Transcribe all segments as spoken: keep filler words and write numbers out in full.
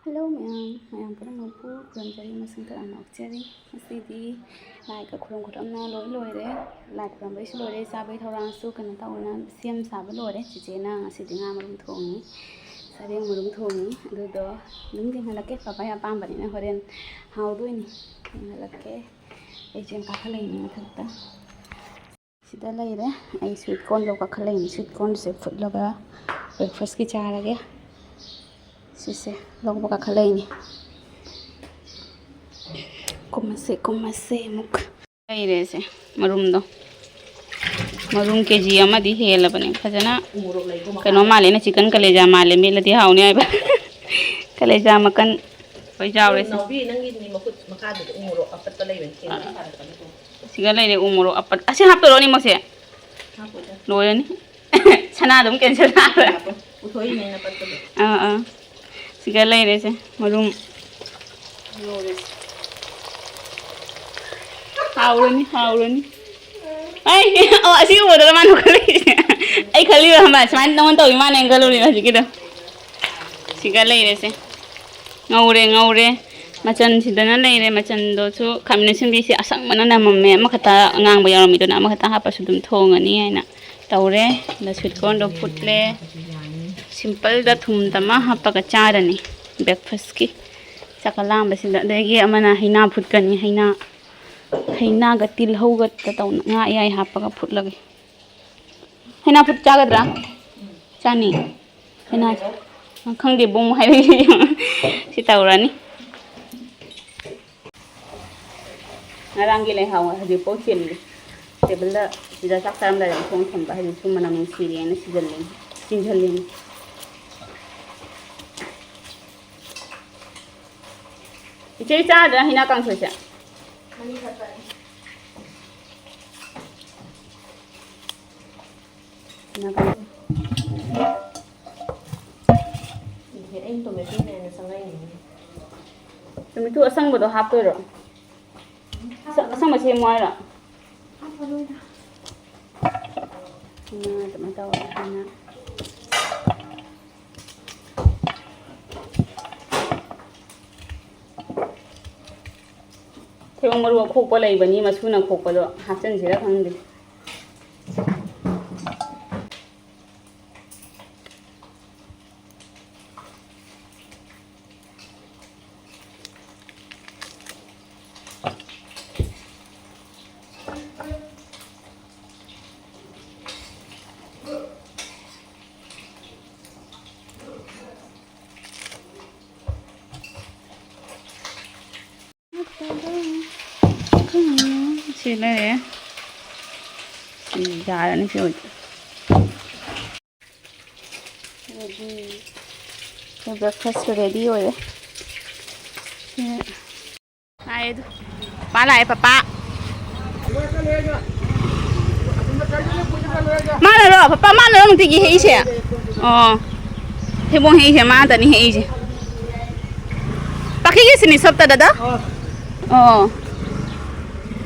Hello ꯃꯌꯥꯝ, ꯃꯌꯥꯝ ꯄꯨꯝꯅꯃꯛꯄꯨ ꯈꯨꯔꯨꯝꯖꯔꯤ, ꯃꯁꯤꯡ ꯇꯔꯥꯅ ꯑꯣꯛꯆꯔꯤ꯫ ꯉꯁꯤꯗꯤ ꯂꯥꯏꯒ ꯈꯨꯔꯨꯝ ꯈꯨꯔꯨꯝꯅ ꯂꯣꯏ ꯂꯣꯏꯔꯦ꯫ ꯂꯥꯏ ꯈꯨꯔꯨꯝꯕꯩꯁꯨ ꯂꯣꯏꯔꯦ, ꯆꯥꯕꯩ ꯊꯧꯔꯥꯡꯁꯨ ꯀꯩꯅꯣ ꯇꯧꯅ ꯁꯦꯝ ꯁꯥꯕ ꯂꯣꯏꯔꯦ꯫ ꯆꯤꯆꯦꯅ ꯉꯁꯤꯗꯤ ꯉꯥ ꯃꯔꯨꯝ ꯊꯣꯡꯉꯤ, ꯁꯔꯦꯡ ꯃꯔꯨꯝ ꯊꯣꯡꯉꯤ꯫ ꯑꯗꯨꯗꯣ ꯑꯗꯨꯝ ꯌꯦꯡꯍꯜꯂꯛꯀꯦ, ꯄꯥꯄꯥꯒꯤ ꯑꯄꯥꯝꯕꯅꯤꯅ ꯍꯣꯔꯦꯟ ꯍꯥꯎꯗꯣꯏꯅꯤ꯫ ꯌꯦꯡꯍꯜꯂꯛꯀꯦ꯫ ꯑꯩꯁꯦ ꯀꯥꯈꯠꯂꯛꯏꯅꯦ ꯃꯊꯛꯇ꯫ ꯁꯤꯗ ꯂꯩꯔꯦ꯫ ꯑꯩ ꯁ꯭ꯋꯤꯠ ꯀꯣꯔꯟꯗꯣ ꯀꯛꯈꯠꯂꯛꯏꯅꯦ꯫ ꯁ꯭ꯋꯤꯠ ꯀꯣꯔꯟꯁꯦ ꯐꯨꯠꯂꯒ ꯕ꯭ꯔꯦꯛꯐꯥꯁꯀꯤ ꯆꯥꯔꯒꯦ꯫ ꯁꯤꯁꯦ ꯂꯧꯕ ꯀꯥꯈꯠꯂꯛꯏꯅꯦ꯫ ꯀꯨꯝꯃꯁꯦ, ꯀꯨꯝꯃꯁꯦ ꯑꯃꯨꯛ꯫ ꯂꯩꯔꯦꯁꯦ ꯃꯔꯨꯝꯗꯣ꯫ ꯃꯔꯨꯝ ꯀꯦ ꯖꯤ ꯑꯃꯗꯤ ꯍꯦꯜꯂꯕꯅꯦ꯫ ꯐꯖꯅ ꯀꯩꯅꯣ ꯃꯥꯜꯂꯦ, ꯑꯩꯅ ꯆꯤꯛꯀꯟ ꯀꯂꯦꯖꯥ ꯃꯥꯜꯂꯦ, ꯃꯦꯠꯂꯗꯤ ꯍꯥꯎꯅꯤ ꯍꯥꯏꯕ꯫ ꯀꯂꯦꯖꯥ ꯃꯀꯟ ꯂꯣꯏ ꯌꯥꯎꯔꯦꯁꯦ꯫ ꯅꯥꯎꯕꯤ, ꯅꯪꯒꯤ ꯃꯈꯨꯠ ꯃꯈꯥꯗꯨꯗ ꯎ ꯃꯣꯔꯣꯛ ꯑꯄꯠꯄ ꯂꯩꯕꯅꯤ, ꯀꯦꯟꯁꯔ ꯁꯥꯔꯛꯀꯅꯤꯀꯣ꯫ ꯁꯤꯒ ꯂꯩꯔꯦ ꯎ ꯃꯣꯔꯣꯛ ꯑꯄꯠ-, ꯑꯁꯤ ꯍꯥꯞꯇꯣꯏꯔꯣ ꯑꯅꯤꯃꯛꯁꯦ? ꯍꯥꯞꯄꯣꯏꯗ꯫ ꯂꯣꯏꯔꯅꯤ꯫ ꯁꯅꯥ ꯑꯗꯨꯝ ꯀꯦꯟꯁꯦꯜ ꯇꯥꯈ꯭ꯔꯦ꯫ ꯍꯥꯞꯄꯣꯏ꯫ ꯄꯨꯊꯣꯛꯏꯅꯦ ꯑꯩꯅ ꯑꯄꯠꯄꯗꯣ꯫ ꯑꯥ, ꯑꯥ꯫ ꯁꯤꯒ ꯂꯩꯔꯦꯁꯦ ꯃꯔꯨꯝ꯫ ꯂꯣꯏꯔꯦ꯫ ꯍꯥꯎꯔꯅꯤ, ꯍꯥꯎꯔꯅꯤ꯫ ꯑꯩ, ꯑꯣ, ꯑꯁꯤ ꯎꯕꯗꯒ ꯃꯥꯅ ꯈꯜꯂꯤꯁꯦ꯫ ꯑꯩ ꯈꯜꯂꯤꯕ ꯈꯪꯕ꯭ꯔꯥ? ꯁꯨꯃꯥꯏꯅ ꯅꯉꯣꯟꯗ ꯇꯧꯋꯤ ꯃꯥꯅ ꯑꯩꯅ ꯈꯜꯂꯨꯔꯦ ꯍꯧꯖꯤꯛꯀꯤꯗꯣ꯫ ꯁꯤꯒ ꯂꯩꯔꯦꯁꯦ꯫ ꯉꯧꯔꯦ, ꯉꯧꯔꯦ꯫ ꯃꯆꯟꯁꯤꯗꯅ ꯂꯩꯔꯦ꯫ ꯃꯆꯟꯗꯣꯁꯨ ꯈꯥꯃꯦꯟ ꯑꯁꯤꯟꯕꯤꯁꯦ ꯑꯁꯪꯕꯅ ꯅꯝꯃꯝꯃꯦ꯫ ꯑꯃꯈꯛꯇ ꯑꯉꯥꯡꯕ ꯌꯥꯎꯔꯝꯃꯤꯗꯨꯅ ꯑꯃꯈꯛꯇ ꯍꯥꯞꯄꯁꯨ ꯑꯗꯨꯝ ꯊꯣꯡꯉꯅꯤ ꯍꯥꯏꯅ ꯇꯧꯔꯦ꯫ ꯑꯗ ꯁ꯭ꯋꯤꯠ ꯀꯣꯔꯟꯗꯣ ꯐꯨꯠꯂꯦ꯫ ꯁꯤꯝꯄꯜꯗ ꯊꯨꯝ ꯇꯃꯥ ꯍꯥꯞꯄꯒ ꯆꯥꯔꯅꯤ ꯕ꯭ꯔꯦꯛꯐꯥꯁꯀꯤ꯫ ꯆꯥꯛꯀ ꯂꯥꯝꯕꯁꯤꯗ꯫ ꯑꯗꯒꯤ ꯑꯃꯅ ꯍꯩꯅꯥ ꯐꯨꯠꯀꯅꯤ꯫ ꯍꯩꯅꯥ, ꯍꯩꯅꯥꯒ ꯇꯤꯜꯍꯧꯒ ꯇꯧꯅ ꯉꯥ ꯑꯌꯥꯏ ꯍꯥꯞꯄꯒ ꯐꯨꯠꯂꯒꯦ꯫ ꯍꯩꯅꯥ ꯐꯨꯠ ꯆꯥꯒꯗ꯭ꯔꯥ? ꯆꯥꯅꯤ꯫ ꯍꯩꯅꯥ, ꯈꯪꯗꯦ, ꯕꯨꯡ ꯍꯥꯏꯔꯛꯏ꯫ ꯁꯤ ꯇꯧꯔꯅꯤ꯫ ꯉꯔꯥꯡꯒꯤ ꯂꯩꯍꯥꯎ ꯍꯧꯖꯤꯛꯐꯥꯎ ꯆꯦꯜꯂꯤ꯫ ꯇꯦꯕꯜꯗ ꯁꯤꯗ ꯆꯥꯛ ꯆꯥꯔꯝꯗꯥꯏꯗ ꯊꯣꯡ ꯊꯝꯕ, ꯍꯧꯖꯤꯛꯁꯨ ꯃꯅꯝ ꯅꯨꯡꯁꯤꯔꯦꯅ ꯁꯤꯖꯜꯂꯤꯅꯤ, ꯆꯤꯟꯁꯤꯜꯂꯤꯅꯤ꯫ ꯏꯆꯦ ꯆꯥꯗ꯭ꯔꯥ ꯍꯩꯅꯥ ꯀꯥꯡꯁꯣꯏꯁꯦ? ꯍꯩꯅꯥ ꯀꯥꯡꯁꯣꯏ꯫ ꯏꯍꯦ, ꯑꯩꯅ ꯇꯣꯃꯦꯇꯣ ꯃꯌꯥꯝꯅ ꯆꯪꯉꯛꯏꯅꯤꯅꯦ꯫ ꯇꯣꯃꯦꯇꯣ ꯑꯁꯪꯕꯗꯣ ꯍꯥꯞꯇꯣꯏꯔꯣ? ꯑꯁ-, ꯑꯁꯪꯕ ꯁꯦꯝꯃꯣ ꯍꯥꯏꯔꯣ? ꯍꯥꯞꯄꯔꯣꯏꯗ꯫ ꯎꯝ, ꯑꯗꯨꯃꯥꯏꯅ ꯇꯧꯔꯦ ꯍꯥꯏꯅ꯫ ꯊꯣꯏꯗꯣꯡ ꯃꯔꯨ ꯑꯈꯣꯛꯄ ꯂꯩꯕꯅꯤ, ꯃꯁꯨꯅ ꯈꯣꯛꯄꯗꯣ ꯍꯥꯞꯆꯤꯟꯁꯤꯔ ꯈꯪꯗꯦ꯫ ꯁꯤ ꯂꯩꯔꯦ꯫ ꯁꯤ ꯌꯥꯔꯅꯤ ꯁꯤ ꯑꯣꯏꯗꯤ꯫ ꯕ꯭ꯔꯦꯛꯐꯥꯁ ꯔꯦꯗꯤ ꯑꯣꯏꯔꯦ꯫ ꯁꯤ ꯂꯥꯛꯑꯦ ꯑꯗꯨ꯫ ꯄꯄꯥ ꯂꯥꯛꯑꯦ, ꯄꯄꯥ꯫ ꯃꯥꯅꯔꯣ? ꯄꯄꯥ ꯃꯥꯅꯔꯣ ꯅꯨꯡꯇꯤꯒꯤ ꯍꯦꯛꯏꯁꯦ? ꯑꯣ꯫ ꯊꯩꯕꯣꯡ ꯍꯦꯛꯏꯁꯦ ꯃꯥ ꯉꯥꯛꯇꯅꯤ ꯍꯦꯛꯏꯁꯦ꯫ ꯄꯥꯈꯤꯒꯤꯁꯤꯅꯤ ꯁꯣꯞꯇ ꯗꯗꯥ? ꯑꯣ꯫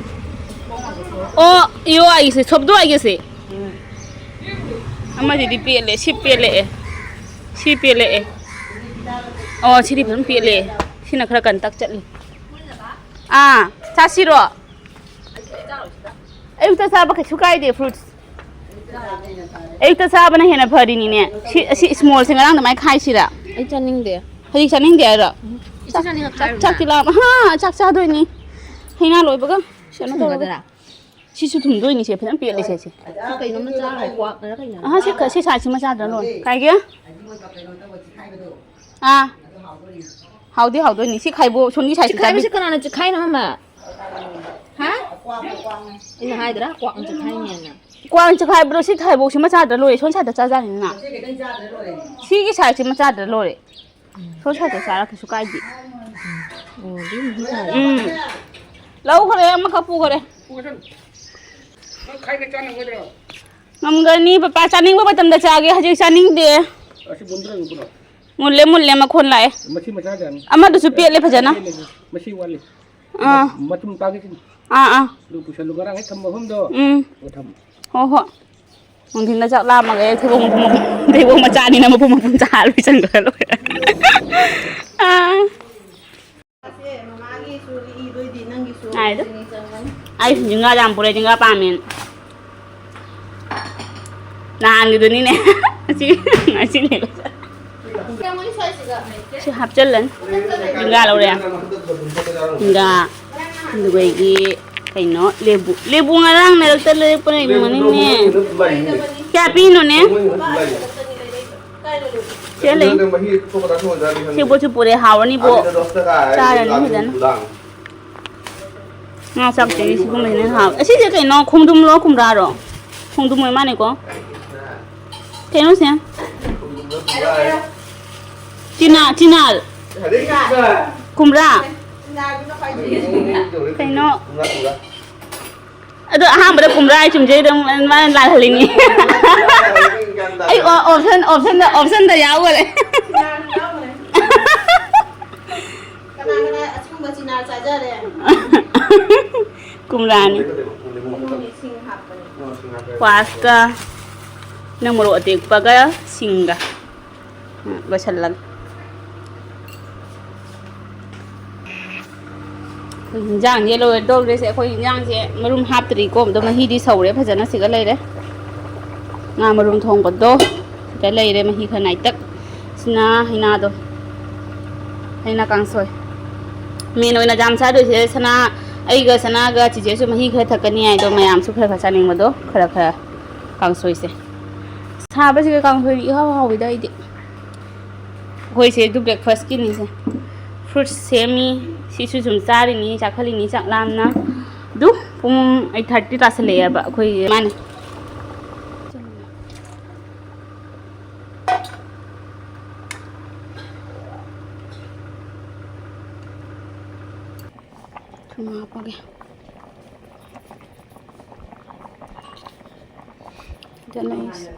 ꯑꯣ, ꯌꯣ ꯑꯩꯒꯤꯁꯦ, ꯁꯣꯞꯇꯣ ꯑꯩꯒꯤꯁꯦ꯫ ꯑꯃꯗꯨꯗꯤ ꯄꯦꯜꯂꯦ, ꯁꯤ ꯄꯦꯜꯂꯛꯑꯦ꯫ ꯁꯤ ꯄꯦꯜꯂꯛꯑꯦ꯫ ꯑꯣ, ꯁꯤꯗꯤ ꯐꯖꯅ ꯄꯦꯜꯂꯦ꯫ ꯁꯤꯅ ꯈꯔ ꯀꯟꯇꯛ ꯆꯠꯂꯤ꯫ ꯑꯥ, ꯆꯥꯁꯤꯔꯣ? ꯑꯌꯨꯛꯇ ꯆꯥꯕ ꯀꯩꯁꯨ ꯀꯥꯏꯗꯦ, fruits꯫ ꯑꯌꯨꯛꯇ ꯆꯥꯕꯅ ꯍꯦꯟꯅ ꯐꯔꯤꯅꯤꯅꯦ꯫ ꯁꯤ, ꯑꯁꯤ smallꯁꯦ ꯉꯔꯥꯡ ꯑꯗꯨꯃꯥꯏꯅ ꯈꯥꯏꯁꯤꯔꯥ? ꯑꯩ ꯆꯥꯅꯤꯡꯗꯦ꯫ ꯍꯧꯖꯤꯛ ꯆꯥꯅꯤꯡꯗꯦ ꯍꯥꯏꯔꯣ? ꯏꯆꯦ ꯆꯥꯅꯤꯡꯉ ꯆꯥꯛ, ꯈꯥꯏꯔꯨꯅ꯫ ꯆꯥꯛꯇꯤ ꯂꯥꯝ-, ꯍꯥ, ꯆꯥꯛ ꯆꯥꯗꯣꯏꯅꯤ꯫ ꯍꯩꯅꯥ ꯂꯣꯏꯕꯒ ꯀꯩꯅꯣ ꯇꯧꯔꯒ꯫ ꯊꯨꯝꯒꯗ꯭ꯔꯥ? ꯁꯤꯁꯨ ꯊꯨꯝꯗꯣꯏꯅꯤꯁꯦ, ꯐꯖꯅ ꯄꯦꯠꯂꯦꯁꯦ ꯁꯦ꯫ ꯁꯤ ꯀꯩꯅꯣꯝꯅ ꯆꯥꯈ꯭ꯔꯦ, ꯀ꯭ꯋꯥꯛꯅꯔ ꯀꯩꯅꯣ꯫ ꯑꯍ, ꯁꯤ ꯈ-, ꯁꯤ sizeꯁꯤꯃ ꯆꯥꯗ꯭ꯔꯥ ꯂꯣꯏꯔꯦ꯫ ꯀꯥꯏꯒꯦ? ꯑꯥ꯫ ꯍꯥꯎꯗꯤ ꯍꯥꯎꯗꯣꯏꯅꯤ꯫ ꯁꯤ ꯈꯥꯏꯕꯣ-, ꯁꯣꯝꯒꯤ sizeꯁꯤ ꯆꯤꯛꯈꯥꯏꯕꯁꯤ ꯆꯥꯕꯤ-, ꯀꯅꯥꯅ ꯆꯤꯛꯈꯥꯏꯅꯣ, ꯃꯃꯥ? ꯍꯥ? ꯑꯩꯅ ꯍꯥꯏꯗ꯭ꯔꯥ, ꯀ꯭ꯋꯥꯛꯅ ꯆꯤꯛꯈꯥꯏꯅꯦꯅ? ꯀ꯭ꯋꯥꯛꯅ ꯆꯤꯛꯈꯥꯏꯕ꯭ꯔꯣ? ꯁꯤ ꯈꯥꯏꯕꯣꯛꯁꯤꯃ ꯆꯥꯗ꯭ꯔꯥ ꯂꯣꯏꯔꯦ꯫ ꯁꯣꯝ sideꯇ ꯆꯥꯖꯥꯅꯤꯅ꯫ ꯁꯤꯒꯤ sizeꯁꯤꯃ ꯆꯥꯗ꯭ꯔꯥ ꯂꯣꯏꯔꯦ꯫ ꯁꯣꯝ sideꯇ ꯆꯥꯔ ꯀꯩꯁꯨ ꯀꯥꯏꯗꯦ꯫ ꯑꯣ, ꯑꯗꯨꯝꯗꯤ ꯐꯔꯦ꯫ ꯎꯝ꯫ ꯂꯧꯈ꯭ꯔꯦ, ꯑꯃꯈꯛ ꯄꯨꯈ꯭ꯔꯦ꯫ ꯄꯨꯈ꯭ꯔꯁꯅꯨ꯫ ꯅꯪ ꯈꯥꯏꯅ ꯆꯥꯅꯤꯡꯒꯗ꯭ꯔꯣ? ꯉꯝꯒꯅꯤ, ꯄꯄꯥ, ꯆꯥꯅꯤꯡꯕ ꯃꯇꯝꯗ ꯆꯥꯒꯦ, ꯍꯧꯖꯤꯛ ꯆꯥꯅꯤꯡꯗꯦ꯫ ꯑꯁꯤ ꯃꯨꯟꯗ꯭ꯔꯣ, ꯌꯦꯡꯉꯨ ꯄꯨꯔꯣ꯫ ꯃꯨꯜꯂꯦ, ꯃꯨꯜꯂꯦ, ꯃꯈꯣꯟ ꯂꯥꯛꯑꯦ꯫ ꯃꯁꯤ ꯃꯆꯥ ꯖꯥꯠꯅꯤ꯫ ꯑꯃꯗꯨꯁꯨ ꯄꯦꯠꯂꯦ ꯐꯖꯅ꯫ ꯄꯦꯠꯂꯦ, ꯃꯁꯤ ꯋꯥꯠꯂꯤ꯫ ꯑꯥ꯫ ꯃꯇꯨꯝ ꯇꯥꯒꯦ ꯁꯤꯅꯤ꯫ ꯑꯥ, ꯑꯥ꯫ ꯑꯗꯨ ꯄꯨꯁꯜꯂꯨ, ꯉꯔꯥꯡ ꯍꯦꯛ ꯊꯝꯕ ꯑꯍꯨꯝꯗꯣ꯫ ꯎꯝ꯫ ꯑꯗꯨ ꯊꯝꯃꯨ꯫ ꯍꯣꯏ, ꯍꯣꯏ꯫ ꯅꯨꯡꯊꯤꯟꯗ ꯆꯥꯛ ꯂꯥꯝꯃꯒ ꯍꯦꯛ ꯊꯩꯕꯣꯡ ꯃꯄꯨꯝ ꯃꯄꯨꯝ, ꯊꯩꯕꯣꯡ ꯃꯆꯥꯅꯤꯅ ꯃꯄꯨꯝ ꯃꯄꯨꯝ ꯆꯥꯔ ꯂꯣꯏꯁꯟꯈ꯭ꯔ ꯂꯣꯏꯔꯦ꯫ ꯑꯥ꯫ ꯁꯦ, ꯃꯃꯥꯒꯤꯁꯨ ꯂꯤꯛꯏꯗꯣꯏꯗꯤ ꯅꯪꯒꯤꯁꯨ꯫ ꯖꯤꯡꯒꯥ ꯌꯥꯝ ꯄꯨꯔꯛꯑꯦ, ꯖꯤꯡꯒꯥ ꯄꯥꯝꯃꯦꯅ꯫ ꯅꯍꯥꯟꯒꯤꯗꯨꯅꯤꯅꯦ꯫ ꯉꯁꯤ, ꯉꯁꯤꯅꯦ꯫ ꯁꯤ ꯍꯥꯞꯆꯜꯂꯅꯤ꯫ ꯖꯤꯡꯒꯥ ꯂꯧꯔꯦ꯫ ꯖꯤꯡꯒꯥ꯫ ꯑꯗꯨꯗꯒꯤ ꯀꯩꯅꯣ, ꯂꯦꯕꯨ꯫ ꯂꯦꯕꯨ ꯉꯔꯥꯡ ꯂꯩꯔꯛꯇ ꯂꯩꯔꯛꯄꯅꯦ, ꯏꯃꯥꯅꯤꯅꯦ꯫ ꯀꯌꯥ ꯄꯤꯅꯣꯅꯦ? ꯁꯤꯗ ꯂꯩ꯫ ꯁꯤ ꯄꯣꯠꯁꯨ ꯄꯨꯔꯦ, ꯍꯥꯎꯔꯅꯤꯕꯣ꯫ ꯆꯥꯔꯅꯤ ꯐꯖꯅ꯫ ꯉꯥ ꯆꯥꯛ ꯆꯪꯉꯤ ꯁꯤꯒꯨꯝꯕꯁꯤꯅ ꯍꯦꯟꯅ ꯍꯥꯎꯋꯦ꯫ ꯑꯁꯤꯁꯦ ꯀꯩꯅꯣ? ꯈꯣꯡꯗ꯭ꯔꯨꯝꯂꯣ, ꯀꯨꯝꯔꯥꯔꯣ? ꯈꯣꯡꯗ꯭ꯔꯨꯝ ꯑꯣꯏ ꯃꯥꯅꯦꯀꯣ꯫ ꯀꯩꯅꯣꯁꯦ? ꯆꯤꯅꯥ-, ꯆꯤꯅꯥꯜ꯫ ꯀꯨꯝꯔꯥ꯫ ꯀꯩꯅꯣ? ꯑꯗꯣ ꯑꯍꯥꯟꯕꯗ ꯀꯨꯝꯔꯥ ꯍꯥꯏ ꯆꯨꯝꯖꯩ, ꯑꯗꯨꯝ ꯃꯥꯅ ꯂꯥꯜꯍꯜꯂꯤꯅꯤ꯫ ꯑꯩ ꯑꯣ-, option, optionꯗ, optionꯗ ꯌꯥꯎꯈꯔꯦ꯫ ꯀꯅꯥ ꯀꯅꯥ ꯑꯁꯤꯒꯨꯝꯕ ꯆꯤꯅꯥ ꯆꯥꯖꯔꯦ? ꯀꯨꯝꯔꯥꯅꯤ꯫ ꯁꯤꯡ ꯍꯥꯞꯄꯅꯦ꯫ ꯀ꯭ꯋꯥꯁꯀ ꯅꯪ ꯃꯣꯔꯣꯛ ꯑꯇꯦꯛꯄꯒ ꯁꯤꯡꯒ꯫ ꯎꯝ, ꯂꯣꯏꯁꯜꯂꯒꯦ꯫ ꯑꯩꯈꯣꯏ ꯍꯤꯟꯖꯥꯡꯁꯦ ꯂꯣꯏꯔꯗꯧꯔꯦꯁꯦ꯫ ꯑꯩꯈꯣꯏ ꯍꯤꯟꯖꯥꯡꯁꯦ ꯃꯔꯨꯝ ꯍꯥꯞꯇ꯭ꯔꯤꯀꯣ꯫ ꯑꯗꯣ ꯃꯍꯤꯗꯤ ꯁꯧꯔꯦ ꯐꯖꯅ, ꯁꯤꯒ ꯂꯩꯔꯦ꯫ ꯉꯥ ꯃꯔꯨꯝ ꯊꯣꯡꯕꯗꯣ ꯁꯤꯗ ꯂꯩꯔꯦ, ꯃꯍꯤ ꯈꯔ ꯅꯥꯏꯇꯛ꯫ ꯁꯤꯅ ꯍꯩꯅꯥꯗꯣ, ꯍꯩꯅꯥ ꯀꯥꯡꯁꯣꯏ꯫ ꯃꯦꯟ ꯑꯣꯏꯅ ꯌꯥꯝ ꯆꯥꯗꯣꯏꯁꯦ ꯁꯅꯥ, ꯑꯩꯒ ꯁꯅꯥꯒ ꯆꯤꯆꯦꯁꯨ ꯃꯍꯤ ꯈꯔ ꯊꯛꯀꯅꯤ ꯍꯥꯏꯗꯣ, ꯃꯌꯥꯝꯁꯨ ꯈꯔ ꯈꯔ ꯆꯥꯅꯤꯡꯕꯗꯣ, ꯈꯔ ꯈꯔ ꯀꯥꯡꯁꯣꯏꯁꯦ꯫ ꯁꯥꯕꯁꯤꯒ ꯀꯥꯡꯁꯣꯏ ꯏꯍꯥꯎ ꯍꯥꯎꯋꯤꯗ ꯑꯩꯗꯤ꯫ ꯑꯩꯈꯣꯏꯁꯦ ꯑꯗꯨ breakfastꯀꯤꯅꯤꯁꯦ꯫ Fruits ꯁꯦꯝꯃꯤ, ꯁꯤꯁꯨ ꯁꯨꯝ ꯆꯥꯔꯤꯅꯤ, ꯆꯥꯈꯠꯂꯤꯅꯤ ꯆꯥꯛ ꯂꯥꯝꯅ꯫ ꯑꯗꯨ ꯄꯨꯡ eight thirty ꯇꯥꯁꯜꯂꯛꯑꯦꯕ ꯑꯩꯈꯣꯏ ꯃꯥꯅ꯫ ꯊꯨꯝ ꯍꯥꯞꯄꯒꯦ꯫ ꯑꯗꯨꯅ ꯑꯩꯁꯦ꯫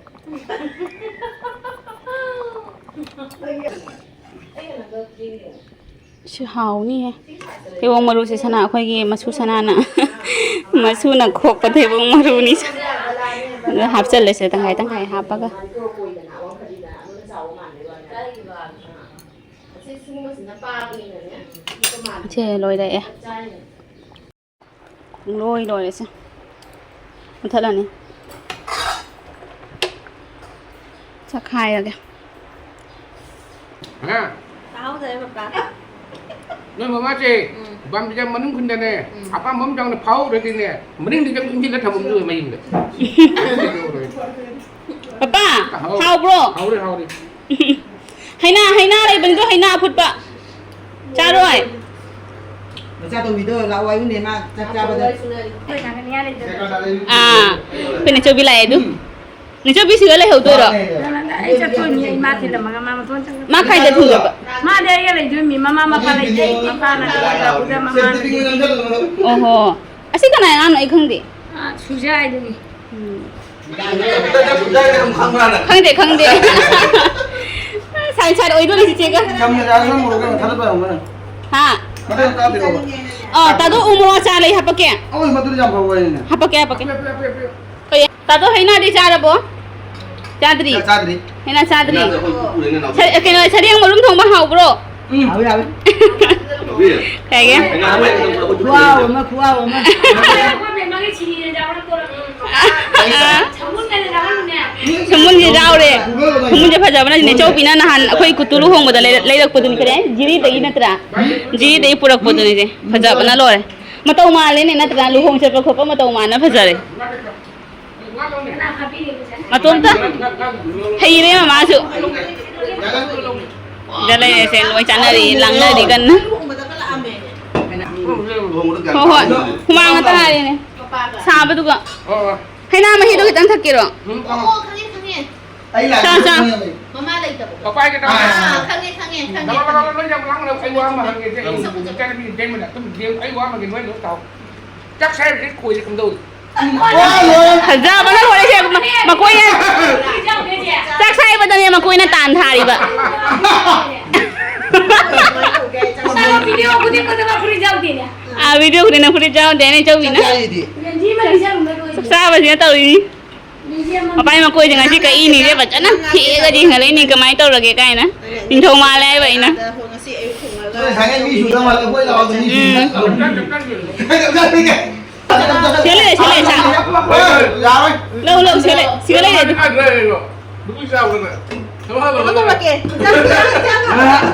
ꯁꯤ ꯍꯥꯎꯅꯤꯍꯦ꯫ ꯊꯩꯕꯣꯡ ꯃꯔꯨꯁꯦ ꯁꯅꯥ, ꯑꯩꯈꯣꯏꯒꯤ ꯃꯁꯨ ꯁꯅꯥꯅ, ꯃꯁꯨꯅ ꯈꯣꯛꯄ ꯊꯩꯕꯣꯡ ꯃꯔꯨꯅꯤ꯫ ꯑꯗꯨ ꯍꯥꯞꯆꯜꯂꯁꯦ, ꯇꯪꯈꯥꯏ ꯇꯪꯈꯥꯏ ꯍꯥꯞꯄꯒ꯫ ꯁꯦ, ꯂꯣꯏꯔꯛꯑꯦ꯫ ꯄꯨꯡꯂꯣꯏ ꯂꯣꯏꯔꯦꯁꯦ꯫ ꯃꯨꯊꯠꯂꯅꯤ꯫ ꯆꯥꯛꯈꯥꯏꯔꯒꯦ꯫ ꯍꯥ? ꯇꯥꯍꯧꯗꯔꯦ ꯄꯄꯥ꯫ ꯅꯣꯏ ꯃꯃꯥꯁꯦ ꯎꯝ꯫ ꯕꯥꯝꯕꯤꯖꯥ ꯃꯅꯨꯡ ꯈꯨꯟꯗꯅꯦ, ꯎꯝ꯫ ꯑꯄꯥꯝꯕ ꯑꯃ ꯆꯥꯎꯅ ꯐꯥꯎꯔꯗꯤꯅꯦ, ꯃꯅꯤꯡꯗ ꯆꯪ ꯏꯟꯁꯤꯜꯂ ꯊꯝꯃꯝꯗꯣꯏ ꯃꯌꯨꯝꯗ꯫ ꯄꯄꯥ, ꯍꯥꯎ꯫ ꯍꯥꯎꯕ꯭ꯔꯣ? ꯍꯥꯎꯔꯦ, ꯍꯥꯎꯔꯦ꯫ ꯍꯩꯅꯥ, ꯍꯩꯅꯥ ꯂꯩꯕꯅꯤꯗꯣ, ꯍꯩꯅꯥ ꯑꯐꯨꯠꯄ꯫ ꯆꯥꯔꯣꯏ? ꯃꯆꯥ ꯇꯣꯝꯕꯤꯗꯣ ꯂꯥꯛꯑꯣ ꯍꯥꯏꯌꯨꯅꯦ, ꯃꯥ ꯆꯥꯛ ꯆꯥꯕꯗ꯫ ꯑꯥ, ꯑꯩꯈꯣꯏ ꯅꯦꯆꯧꯕꯤ ꯂꯥꯛꯑꯦ ꯑꯗꯨ꯫ ꯎꯝ꯫ ꯅꯦꯆꯧꯕꯤ ꯁꯤꯗ ꯂꯩꯍꯧꯗꯣꯏꯔꯣ? ꯃꯥꯅꯦ꯫ ꯑꯩ ꯆꯠꯇꯣꯏꯅꯤ, ꯑꯩ ꯃꯥ ꯊꯤꯜꯂꯝꯃꯒ ꯃꯥ ꯃꯇꯣꯟ ꯆꯠꯈ꯭ꯔꯦ꯫ ꯃꯥ ꯀꯥꯏꯗ ꯊꯤꯜꯂꯨꯕ? ꯃꯥꯗꯤ ꯑꯩꯒ ꯂꯩꯗꯣꯏꯅꯤ, ꯃꯃꯥ ꯃꯄꯥ ꯂꯩꯇꯦ, ꯃꯄꯥꯅ ꯀꯩꯅꯣ ꯇꯧꯕꯗ ꯃꯃꯥꯅ꯫ ꯑꯣꯍꯣ꯫ ꯑꯁꯤ ꯀꯅꯥꯏ ꯑꯉꯥꯡꯅꯣ? ꯑꯩ ꯈꯪꯗꯦ꯫ ꯑꯥ, ꯁꯨꯖꯥꯏꯗꯨꯅꯤ꯫ ꯎꯝ꯫ ꯈꯪꯗꯦ, ꯈꯪꯗꯦ꯫ ꯁꯥꯏ ꯁꯥꯏ ꯑꯣꯏꯗꯣꯔꯤ ꯆꯤꯆꯦꯒ꯫ ꯆꯝꯅ ꯆꯥꯔꯁꯨ ꯃꯣꯔꯣꯛ ꯌꯥꯝ ꯊꯥꯗꯕ ꯌꯥꯎꯔꯝꯒꯅꯤ꯫ ꯍꯥ? ꯃꯊꯪ ꯆꯥꯗꯣꯏꯔꯣꯕ? ꯑꯥ, ꯇꯥꯗꯣ ꯎ ꯃꯣꯔꯣꯛ ꯑꯆꯥꯔ ꯂꯩ, ꯍꯥꯄꯛꯀꯦ? ꯑꯣꯏ, ꯃꯗꯨꯗꯤ ꯌꯥꯝ ꯐꯕ ꯋꯥꯔꯤꯅꯦ꯫ ꯍꯥꯄꯛꯀꯦ, ꯍꯥꯄꯛꯀꯦ꯫ ꯄꯤꯌꯨ, ꯄꯤꯌꯨ, ꯄꯤꯌꯨ, ꯄꯤꯌꯨ꯫ ꯀꯩ? ꯇꯥꯗꯣ, ꯍꯩꯅꯥꯗꯤ ꯆꯥꯔꯕꯣ? ꯆꯥꯗ꯭ꯔꯤ? ꯆꯥ-, ꯆꯥꯗ꯭ꯔꯤ꯫ ꯍꯩꯅꯥ ꯆꯥꯗ꯭ꯔꯤ? ꯍꯩꯅꯥꯗꯣ ꯑꯩꯈꯣꯏ ꯄꯨꯄꯨꯅ ꯅꯥꯎꯁꯨ ꯁ-, ꯀꯩꯅꯣ, ꯁꯔꯦꯡ ꯃꯔꯨꯝ ꯊꯣꯡꯕ ꯍꯥꯎꯕ꯭ꯔꯣ? ꯎꯝ꯫ ꯍꯥꯎꯋꯤ, ꯍꯥꯎꯋꯤ꯫ ꯀꯩꯒꯤ? ꯍꯩꯅꯥꯗꯣ ꯑꯩꯈꯣꯏ ꯄꯨꯄꯨꯅ ꯈꯨꯍꯥꯎ ꯑꯃ, ꯈꯨꯍꯥꯎ ꯑꯃ꯫ ꯁꯣꯃꯣꯟꯁꯦ ꯌꯥꯎꯔꯦ꯫ ꯁꯣꯃꯣꯟꯁꯦ ꯐꯖꯕꯅ ꯅꯦꯆꯧꯕꯤꯅ ꯅꯍꯥꯟ ꯑꯩꯈꯣꯏ ꯀꯨꯇꯨ ꯂꯨꯍꯣꯡꯕꯗ ꯂꯩꯔꯛ-, ꯂꯩꯔꯛꯄꯗꯨꯅꯤ, ꯀꯔꯤ ꯍꯥꯏ? ꯖꯤꯔꯤꯗꯒꯤ ꯅꯠꯇ꯭ꯔꯥ? ꯖꯤꯔꯤꯗꯒꯤ ꯄꯨꯔꯛꯄꯗꯨꯅꯤꯁꯦ꯫ ꯐꯖꯕꯅ ꯂꯣꯏꯔꯦ꯫ ꯃꯇꯧ ꯃꯥꯜꯂꯦꯅꯦ ꯅꯠꯇ꯭ꯔꯥ? ꯂꯨꯍꯣꯡ ꯆꯠꯄ ꯈꯣꯠꯄ ꯃꯇꯧ ꯃꯥꯟꯅ ꯐꯖꯔꯦ꯫ ꯃꯇꯣꯝꯇ ꯍꯩꯔꯦ ꯃꯃꯥꯁꯨ꯫ ꯗ ꯂꯩꯔꯦꯁꯦ, ꯂꯣꯏ ꯆꯥꯅꯔꯤ, ꯂꯥꯡꯅꯔꯤ ꯀꯟꯅ꯫ ꯍꯣꯏ, ꯍꯣꯏ꯫ ꯍꯨꯃꯥꯡ ꯉꯥꯛꯇ ꯉꯥꯏꯔꯦꯅꯦ꯫ ꯁꯥꯕꯗꯨꯒ꯫ ꯍꯩꯅꯥ ꯃꯍꯤꯗꯣ ꯈꯤꯇꯪ ꯊꯛꯀꯦꯔꯣ? ꯆꯥ, ꯆꯥ꯫ ꯃꯃꯥ ꯂꯩꯇꯕꯗꯣ꯫ ꯄꯄꯥꯒꯤ ꯇꯧꯔꯦ꯫ ꯑꯥ, ꯈꯪꯉꯦ, ꯈꯪꯉꯦ, ꯈꯪꯉꯦ, ꯂꯥꯛꯑꯣ, ꯂꯥꯛꯑꯣ, ꯈꯪꯉꯦ꯫ ꯂꯥꯛꯑꯣ, ꯂꯥꯛꯑꯣ, ꯑꯩ ꯋꯥ ꯑꯃ ꯍꯪꯒꯦꯁꯦ꯫ ꯏꯆꯟꯅꯨꯄꯤ, ꯏꯇꯩꯃꯅ ꯑꯗꯨꯝ ꯌꯦꯡ-, ꯑꯩ ꯋꯥ ꯑꯃ ꯍꯪꯒꯦ, ꯅꯣꯏ ꯂꯣꯏ ꯇꯥꯎ꯫ ꯆꯥꯛ ꯁꯥꯏꯕꯁꯦ ꯈꯣꯏꯁꯦ ꯀꯝꯗꯧꯏ? ꯐꯖꯕꯅ ꯂꯣꯏꯔꯦ ꯁꯦ, ꯃ-, ꯃꯀꯣꯏꯅ ꯆꯥꯛ ꯁꯥꯏꯕꯗꯅꯦ ꯃꯀꯣꯏꯅ ꯇꯥꯟ ꯊꯥꯔꯤꯕ꯫ ꯃꯥꯅ ꯚꯤꯗꯤꯑꯣ ꯈꯨꯗꯤꯡꯃꯛꯇ ꯃꯥ ꯐꯨꯔꯤꯠ ꯌꯥꯎꯗꯦꯅꯦ꯫ ꯑꯥ, ꯚꯤꯗꯤꯑꯣ ꯈꯨꯗꯤꯡꯅ ꯐꯨꯔꯤꯠ ꯌꯥꯎꯗꯦꯅꯦ, ꯆꯧꯕꯤꯅ꯫ ꯆꯥꯛ ꯆꯥꯏꯗꯤ꯫ ꯆꯥꯛ ꯆꯥꯕꯁꯤꯅ ꯇꯧꯔꯤꯅꯤ꯫ ꯃꯄꯥꯏ ꯃꯀꯣꯏꯁꯦ ꯉꯁꯤ ꯀꯛꯏꯅꯤꯅꯦ, ꯐꯖꯅ ꯊꯦꯛꯑꯒꯗꯤ ꯍꯦꯟꯒꯠꯂꯛꯏꯅꯤ, ꯀꯃꯥꯏꯅ ꯇꯧꯔꯒꯦ ꯀꯥꯏꯅ꯫ ꯅꯤꯡꯊꯧ ꯃꯥꯜꯂꯦ ꯍꯥꯏꯕ ꯑꯩꯅ꯫ ꯉꯁꯤ ꯑꯌꯨꯛ ꯊꯣꯡꯉꯒ ꯉꯁꯥꯏ ꯃꯤ ꯁꯨꯗ ꯃꯥꯜꯂꯦ, ꯑꯩꯈꯣꯏ ꯂꯥꯛꯑꯣ, ꯃꯤ ꯎꯝ꯫ ꯁꯨꯗ꯫ ꯁꯤꯗ ꯂꯩꯔꯦ, ꯁꯤꯗ ꯂꯩꯔꯦ, ꯁꯥ꯫ ꯌꯥꯔꯣꯏ꯫ ꯂꯧ, ꯂꯧ, ꯁꯤꯗ ꯂꯩ-, ꯁꯤꯗ ꯂꯩꯔꯦ ꯑꯗꯨ꯫ ꯀꯩꯅꯣ ꯇꯧꯔꯛꯀꯦ꯫ ꯏꯟꯖꯥꯡ, ꯏꯟꯖꯥꯡ꯫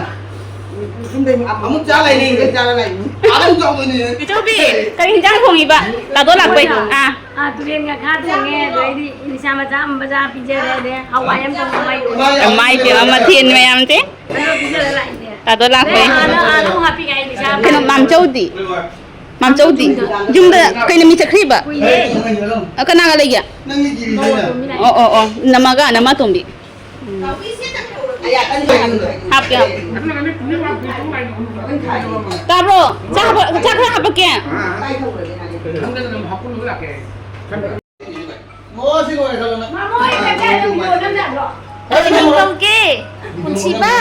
ꯑꯃꯨꯛ ꯆꯥ ꯂꯩꯅꯤ, ꯆꯥ ꯂꯩꯅꯤ꯫ ꯑꯃꯨꯛ ꯇꯧꯗꯣꯏꯅꯤ꯫ ꯏꯆꯧꯕꯤ, ꯀꯔꯤ ꯏꯟꯖꯥꯡ ꯊꯣꯡꯉꯤꯕ? ꯇꯥꯗꯣ ꯂꯥꯛꯄꯩ꯫ ꯑꯥ꯫ ꯑꯥ, ꯇꯨꯔꯦꯟ ꯉꯥꯈꯥ ꯊꯣꯡꯉꯦ, ꯑꯗꯩꯗꯤ ꯅꯤꯁꯥ ꯃꯆꯥ ꯑꯃ ꯃꯆꯥ ꯄꯤꯖꯔꯦ, ꯑꯗꯩ ꯍꯋꯥꯏ ꯑꯃ ꯊꯣꯡꯉꯦ, ꯃꯥꯏ ꯏꯃꯥ ꯏꯕꯦꯝꯃ, ꯃꯊꯦꯜ ꯃꯌꯥꯝꯁꯦ꯫ ꯑꯗꯣ ꯄꯤꯖꯔ ꯂꯥꯛꯏꯅꯦ꯫ ꯇꯥꯗꯣ ꯂꯥꯛꯄꯩ꯫ ꯑꯗꯩ ꯑꯥꯗ, ꯑꯥꯗ ꯑꯃꯨꯛ ꯍꯥꯞꯄꯤꯒꯦ ꯍꯥꯏ ꯅꯤꯁꯥ ꯑꯃ꯫ ꯀꯩꯅꯣ, ꯃꯥꯝꯆꯧꯗꯤ? ꯃꯥꯝꯆꯧꯗꯤ? ꯌꯨꯝꯗ ꯀꯩ ꯅꯨꯃꯤꯠ ꯆꯠꯈ꯭ꯔꯤꯕ? ꯀꯨꯏꯔꯦ꯫ ꯑ, ꯀꯅꯥꯒ ꯂꯩꯒꯦ? ꯅꯪꯒꯤ ꯀꯤꯔꯤꯁꯦ ꯑꯩꯅ꯫ ꯑꯣ, ꯑꯣ, ꯑꯣ, ꯅꯃꯥꯒ ꯅꯃꯥꯇꯣꯝꯕꯤ꯫ ꯎꯝ꯫ ꯍꯥꯞꯀꯦ, ꯍꯥꯞꯀꯦ꯫ ꯇꯥꯕ꯭ꯔꯣ? ꯆꯥꯛ ꯍꯥꯞꯄ-, ꯆꯥꯛ ꯈꯔ ꯍꯥꯞꯄꯛꯀꯦ꯫ ꯃꯣꯁꯤ ꯂꯣꯏꯔꯦ ꯈꯜꯂꯣ ꯅꯪ꯫ ꯃꯃꯣꯏ ꯀꯩꯀꯩ ꯑꯗꯨꯝ ꯌꯣꯜꯂꯝ ꯌꯥꯗ꯭ꯔꯣ? ꯀꯩ ꯃꯤꯡ ꯀꯧꯒꯦ? ꯄꯨꯟꯁꯤꯕ?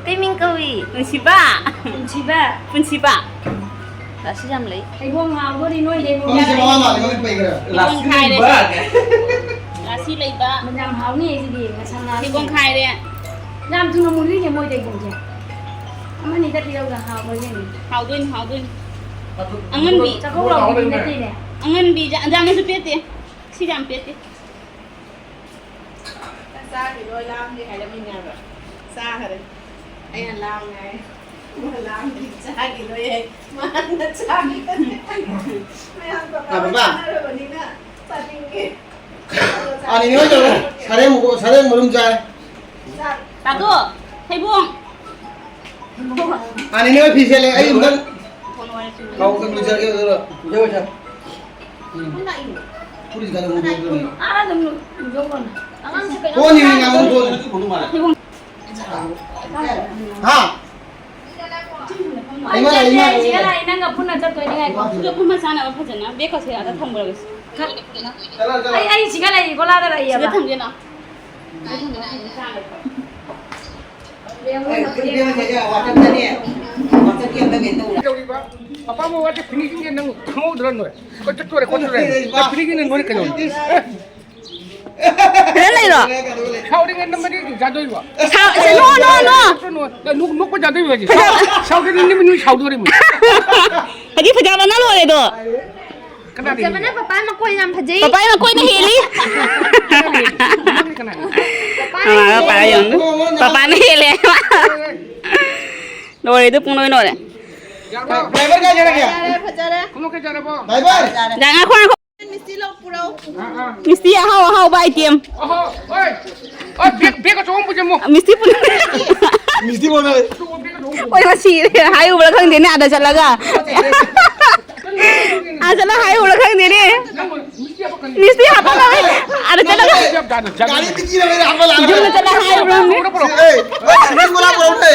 ꯀꯩ ꯃꯤꯡ ꯀꯧꯏ? ꯄꯨꯟꯁꯤꯕ? ꯄꯨꯟꯁꯤꯕ? ꯄꯨꯟꯁꯤꯕ? ꯔꯥꯁꯤ ꯌꯥꯝ ꯂꯩ꯫ ꯍꯩꯕꯣꯡ ꯍꯥꯎꯗꯣꯔꯤ ꯅꯣꯏꯗꯩ ꯃꯣꯏ ꯄꯨꯟꯁꯤ ꯃꯃꯥ ꯃꯥꯜꯂꯦ, ꯃꯣꯏ ꯄꯩꯈ꯭ꯔꯦ꯫ ꯍꯩꯕꯣꯡ ꯈꯥꯏꯔꯦ꯫ ꯔꯥꯁꯤ ꯂꯩꯕ꯫ ꯌꯥꯝ ꯍꯥꯎꯅꯤ ꯑꯩꯁꯤꯗꯤ ꯉꯁꯥꯡ ꯉꯥ꯫ ꯍꯩꯕꯣꯡ ꯈꯥꯏꯔꯦ꯫ ꯌꯥꯝ ꯊꯨꯅ ꯃꯨꯜꯂꯤꯅꯦ ꯃꯣꯏꯗꯩ ꯍꯩꯕꯣꯡꯁꯦ꯫ ꯑꯃꯅꯤ ꯆꯠꯄꯤꯔꯧꯗ ꯍꯥꯎꯕ꯭ꯔ ꯌꯦꯡꯒꯦ꯫ ꯍꯥꯎꯗꯣꯏꯅꯤ, ꯍꯥꯎꯗꯣꯏꯅꯤ꯫ ꯑꯉꯟꯕꯤ꯫ ꯆꯥꯛꯈꯧ ꯂꯥꯎꯕꯤꯗꯤ ꯅꯠꯇꯦꯅꯦ꯫ ꯑꯉꯟꯕꯤ, ꯖꯥ-, ꯖꯥꯅꯁꯨ ꯄꯦꯠꯇꯦ꯫ ꯁꯤ ꯌꯥꯝ ꯄꯦꯠꯇꯦ꯫ ꯆꯥꯛ ꯆꯥꯈꯤꯔꯣꯏ, ꯂꯥꯝꯗꯦ ꯍꯥꯏꯔꯝꯃꯤꯅꯦꯕ꯫ ꯆꯥꯈꯔꯦ꯫ ꯑꯩꯅ ꯂꯥꯝꯃꯦ ꯍꯥꯏ꯫ ꯃꯥ ꯂꯥꯝꯗ꯭ꯔꯤ, ꯆꯥꯈꯤꯔꯣꯏ ꯍꯥꯏ꯫ ꯃꯥꯅ ꯆꯥꯈꯤꯔꯣꯏ꯫ ꯃꯌꯥꯝ ꯄꯀꯥ ꯑꯥ, ꯕꯕꯥ꯫ ꯆꯥꯅꯔꯕꯅꯤꯅ ꯆꯥꯅꯤꯡꯉꯦ꯫ ꯑꯥ, ꯅꯦꯅꯦ ꯍꯣꯏ ꯇꯧꯔꯦ꯫ ꯁꯔꯦꯡ ꯃꯀꯨ-, ꯁꯔꯦꯡ ꯃꯔꯨꯝ ꯆꯥꯔꯦ꯫ ꯇꯥꯗꯣ, ꯊꯩꯕꯣꯡ꯫ ꯑꯥ, ꯅꯦꯅꯦ ꯍꯣꯏ ꯐꯤ ꯁꯦꯠꯂꯦ꯫ ꯑꯩ ꯑꯝꯇꯪ ꯀꯥꯎꯗꯅ ꯂꯨꯖꯔꯒꯦ ꯑꯗꯨꯒ꯫ ꯂꯨꯖꯧ, ꯂꯨꯖꯧ꯫ ꯎꯝ꯫ ꯐꯨꯔꯤꯠ ꯈꯔ ꯂꯧꯊꯣꯛꯑꯣ꯫ ꯑꯥ, ꯑꯗꯨꯝ ꯂꯨꯖꯧ ꯀꯣꯟꯅ꯫ ꯀꯣꯟꯅꯤ, ꯉꯥꯃꯨ ꯀꯣꯟꯅꯤ꯫ ꯊꯩꯕꯣꯡ꯫ ꯍꯥ? ꯏꯃꯥ, ꯏꯃꯥ, ꯏꯃꯥ꯫ ꯁꯤꯒ ꯂꯥꯛꯏ, ꯅꯪꯒ ꯄꯨꯟꯅ ꯆꯠꯇꯣꯏꯅꯤ, ꯉꯥꯏꯈꯣ꯫ ꯑꯗꯨꯒ ꯐꯝꯃ ꯆꯥꯅꯕ ꯐꯖꯅ ꯕꯦꯒꯀꯁꯦ ꯑꯥꯗ ꯊꯝꯈ꯭ꯔꯒꯦ꯫ ꯆꯠꯂꯣ, ꯆꯠꯂꯣ꯫ ꯑꯩ, ꯑꯩ ꯁꯤꯒ ꯂꯩ, ꯒꯣꯂꯥꯗ ꯂꯩꯌꯦꯕ꯫ ꯁꯤꯗ ꯊꯝꯒꯦ ꯂꯥꯎ꯫ ꯀꯩꯗꯧꯔꯤꯕ? ꯑꯄꯥꯝꯕ ꯋꯥꯠꯇꯦ, finishingꯁꯦ ꯅꯪ ꯈꯪꯍꯧꯗ꯭ꯔꯣ ꯅꯣꯏ? ꯀꯣꯏ ꯆꯠꯇꯣꯔꯦ, ꯈꯣꯠꯇꯣꯔꯦ꯫ ꯅꯣꯏ finishingꯅ ꯅꯣꯏ ꯀꯩꯗꯧꯔꯤ? ꯑꯦ? ꯐꯖꯅ ꯂꯩꯔꯣ? ꯁꯥꯎꯔꯤꯉꯩ ꯅꯝꯕꯗꯤ ꯌꯥꯗꯣꯏꯕ? ꯁꯥꯎ-, ꯁꯦ, no, no, no. ꯅꯣꯛ-, ꯅꯣꯛꯄ ꯌꯥꯗꯣꯏꯕ ꯍꯧꯖꯤꯛ? ꯐꯖ- ꯁꯥꯎ-, ꯁꯥꯎꯗ꯭ꯔꯗꯤ ꯅꯪ ꯅꯣꯏ ꯁꯥꯎꯗꯣꯔꯤꯃꯤ꯫ ꯍꯧꯖꯤꯛ ꯐꯖꯕꯅ ꯂꯣꯏꯔꯦꯗꯣ꯫ ꯐꯖꯕꯅ ꯄꯄꯥ ꯃꯀꯣꯏ ꯌꯥꯝ ꯐꯖꯩ꯫ ꯄꯄꯥ ꯃꯀꯣꯏꯅ ꯍꯦꯜꯂꯤ꯫ ꯄꯄꯥꯅ ꯃꯃꯥꯒ ꯍꯦꯜꯂꯦ꯫ ꯄꯄꯥ ꯌꯦꯡꯉꯨ꯫ ꯄꯄꯥꯅ ꯍꯦꯜꯂꯦ꯫ ꯂꯣꯏꯔꯦ, ꯑꯗꯨ ꯄꯨꯡ ꯂꯣꯏ ꯂꯣꯏꯔꯦ꯫ ꯗ꯭ꯔꯥꯏꯚꯔ ꯀꯥꯏ ꯆꯠꯈ꯭ꯔꯒꯦ? ꯐꯖꯔꯦ, ꯐꯖꯔꯦ꯫ ꯗ꯭ꯔꯥꯏꯚꯔ꯫ ꯉꯥꯏꯈꯣ, ꯉꯥꯏꯈꯣ꯫ ꯃꯤꯁꯇꯤ ꯂꯧ ꯄꯨꯔꯛꯎ꯫ ꯃꯤꯁꯇꯤ ꯑꯍꯥꯎ ꯑꯍꯥꯎꯕ item꯫ ꯑꯍꯣ, ꯑꯣꯏ꯫ ꯑꯣꯏ, bag, bag ꯑꯆꯧꯕ ꯑꯃ ꯄꯨꯁꯤꯜꯂꯝꯃꯣ꯫ ꯃꯤꯁꯇꯤ ꯄꯨꯔꯛꯎ꯫ ꯃꯤꯁꯇꯤ ꯄꯨꯔꯛꯎ꯫ ꯑꯣꯏ, ꯃꯁꯤ ꯍꯥꯏꯔꯨꯕ꯭ꯔꯥ ꯈꯪꯗꯦꯅꯦ, ꯑꯥꯗ ꯆꯠꯂꯒ꯫ ꯑꯥ ꯆꯠꯂ ꯍꯥꯏꯔꯨꯕ꯭ꯔꯥ ꯈꯪꯗꯦꯅꯦ꯫ ꯃꯤꯁꯇꯤ ꯍꯥꯄꯝꯃꯔꯣꯏ꯫ ꯑꯥꯗ ꯆꯠꯂꯒ꯫ ꯒꯥꯔꯤ ꯇꯤꯀꯤ ꯂꯧꯔꯦ, ꯍꯥꯄ ꯂꯥꯛꯑꯦ꯫ ꯌꯨꯝꯗ ꯆꯠꯂ ꯍꯥꯏꯔꯨꯕ꯭ꯔꯥ ꯈꯪꯗꯦ꯫ ꯑꯦ, ꯑꯦ, ꯁꯤꯃꯦꯟ ꯕꯣꯔꯥ ꯄꯨꯔꯛꯎꯅꯦ꯫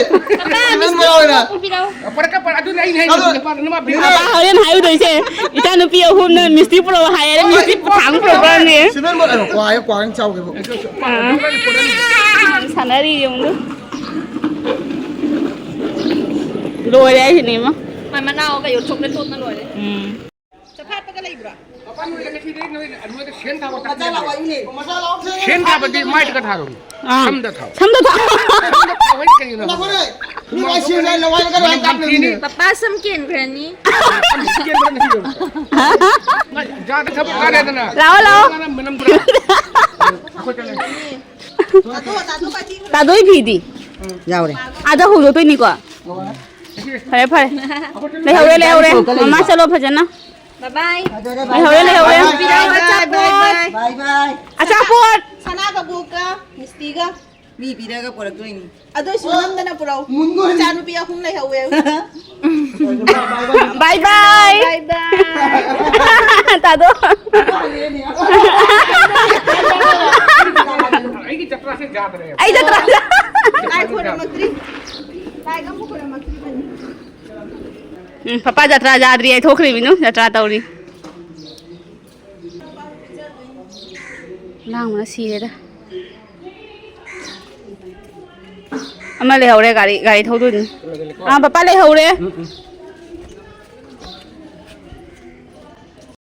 ꯁꯤꯃꯦꯟ ꯕꯣꯔꯥ ꯑꯣꯏꯅ꯫ ꯄꯨꯔꯛꯀꯦ, ꯄꯨꯔꯛꯀꯦ꯫ ꯑꯗꯨꯅꯦ ꯑꯩꯅ ꯍꯥꯏꯁꯦ, ꯑꯗꯨꯅꯦ꯫ ꯅꯨꯄꯥ, ꯅꯨꯄꯥ ꯕꯤꯅꯥ꯫ ꯄꯄꯥ ꯍꯣꯔꯦꯟ ꯍꯥꯏꯔꯨꯗꯣꯏꯁꯦ, "ꯏꯆꯥ ꯅꯨꯄꯤ ꯑꯍꯨꯝꯅ ꯃꯤꯁꯇꯤ ꯄꯨꯔꯛꯑꯣ ꯍꯥꯏꯌꯦ, ꯃꯤꯁꯇꯤ ꯊꯥꯡ ꯄꯨꯔꯛꯄ꯭ꯔꯥ ꯈꯪꯗꯦ?" ꯁꯤꯃꯦꯟ ꯕꯣꯔꯥ, ꯑꯣ, ꯀ꯭ꯋꯥ, ꯀ꯭ꯋꯥ ꯅꯪ ꯆꯥꯎꯒꯦꯕꯣ꯫ ꯑꯥ꯫ ꯁꯥꯟꯅꯔꯤ ꯌꯦꯡꯉꯨ꯫ ꯂꯣꯏꯔꯦ ꯍꯥꯏꯁꯤꯅꯦ, ꯏꯃꯥ꯫ ꯃꯥ ꯃꯅꯥꯎ ꯀꯩꯌꯣ chocolate ꯇꯣꯠꯅ ꯂꯣꯏꯔꯦ꯫ ꯎꯝ꯫ ꯆꯐꯥꯠꯄꯒ ꯂꯩꯕ꯭ꯔꯣ? ꯄꯄꯥ, ꯅꯣꯏꯗ ꯉꯁꯤꯗꯤ ꯅꯣꯏ, ꯅꯣꯏꯗ ꯁꯦꯟ ꯊꯥꯕ ꯇꯥꯛꯄꯤꯒꯦ꯫ ꯁꯦꯟ ꯊꯥꯕꯗꯤ ꯃꯥꯏꯗ ꯈꯔ ꯊꯥꯗꯧꯅꯤ꯫ ꯑꯥ꯫ ꯁꯝꯗ ꯊꯥꯎ꯫ ꯁꯝꯗ ꯊꯥꯎ꯫ ꯁꯝꯗ ꯊꯥꯎ ꯍꯥꯏ ꯀꯩꯒꯤꯅꯣ? ꯃꯅꯝ ꯅꯝꯊꯤꯅꯤ꯫ ꯄꯄꯥ ꯁꯝ ꯀꯦꯟꯈ꯭ꯔꯅꯤ꯫ ꯁꯝ ꯀꯦꯟꯕ꯭ꯔꯥ ꯉꯁꯤꯗꯣ? ꯖꯥꯗ ꯊꯕꯛ ꯀꯥꯔꯦꯗꯅ꯫ ꯂꯥꯛꯑꯣ, ꯂꯥꯛꯑꯣ꯫ ꯃꯅꯝ, ꯃꯅꯝ ꯄꯨꯔꯥ꯫ ꯑꯩꯈꯣꯏ ꯆꯠꯂꯦ꯫ ꯇꯥꯗꯣ, ꯇꯥꯗꯣ ꯀꯥꯏ ꯆꯠꯈ꯭ꯔꯦ? ꯇꯥꯗꯣꯏ ꯐꯤꯗꯤ? ꯌꯥꯎꯔꯦ꯫ ꯑꯥꯗ ꯍꯧꯗꯣꯛꯇꯣꯏꯅꯤꯀꯣ? ꯐꯔꯦ, ꯐꯔꯦ꯫ ꯂꯩꯍꯧꯔꯦ, ꯂꯩꯍꯧꯔꯦ꯫ ꯃꯃꯥ ꯆꯠꯂꯣ ꯐꯖꯅ꯫ Bye bye꯫ ꯐꯖꯔꯦ, ꯂꯩꯍꯧꯔꯦ, ꯂꯩꯍꯧꯔꯦ꯫ Bye bye, bye bye, bye bye꯫ Bye bye꯫ ꯑꯆꯥꯄꯣꯠ꯫ ꯁꯅꯥ ꯀꯕꯣꯛꯀ ꯃꯤꯁꯇꯤꯒ꯫ ꯃꯤ ꯄꯤꯔꯒ ꯄꯨꯔꯛꯇꯣꯏꯅꯤ꯫ ꯑꯗꯨꯏꯁꯨ ꯅꯝꯗꯅ ꯄꯨꯔꯛꯎ꯫ ꯃꯨꯟꯒꯣꯏ꯫ ꯏꯆꯥꯅꯨꯄꯤ ꯑꯍꯨꯝ ꯂꯩꯍꯧꯋꯦ꯫ Bye bye꯫ Bye bye꯫ Bye bye꯫ ꯇꯥꯗꯣ꯫ ꯑꯩꯒꯤ ꯖꯇ꯭ꯔꯥꯁꯦ ꯌꯥꯗ꯭ꯔꯦ꯫ ꯑꯩ ꯖꯇ꯭ꯔꯥ꯫ ꯂꯥꯏ ꯈꯣꯏꯔꯝꯃꯛꯇ꯭ꯔꯤ꯫ ꯂꯥꯏꯒ ꯑꯝꯐꯥꯎ ꯈꯣꯏꯔꯝꯃꯛꯇ꯭ꯔꯤꯕꯅꯤ꯫ ꯎꯝ, ꯄꯄꯥ ꯖꯇ꯭ꯔꯥ ꯌꯥꯗ꯭ꯔꯤ, ꯑꯩ ꯊꯣꯛꯈ꯭ꯔꯤꯃꯤꯅꯨ, ꯖꯇ꯭ꯔꯥ ꯇꯧꯔꯤ꯫ ꯂꯥꯡꯕꯅ ꯁꯤꯔꯦꯗ꯫ ꯑꯃ ꯂꯩꯍꯧꯔꯦ, ꯒꯥꯔꯤ, ꯒꯥꯔꯤ ꯊꯧꯗꯣꯏꯅꯤ꯫ ꯑꯥ, ꯄꯄꯥ ꯂꯩꯍꯧꯔꯦ꯫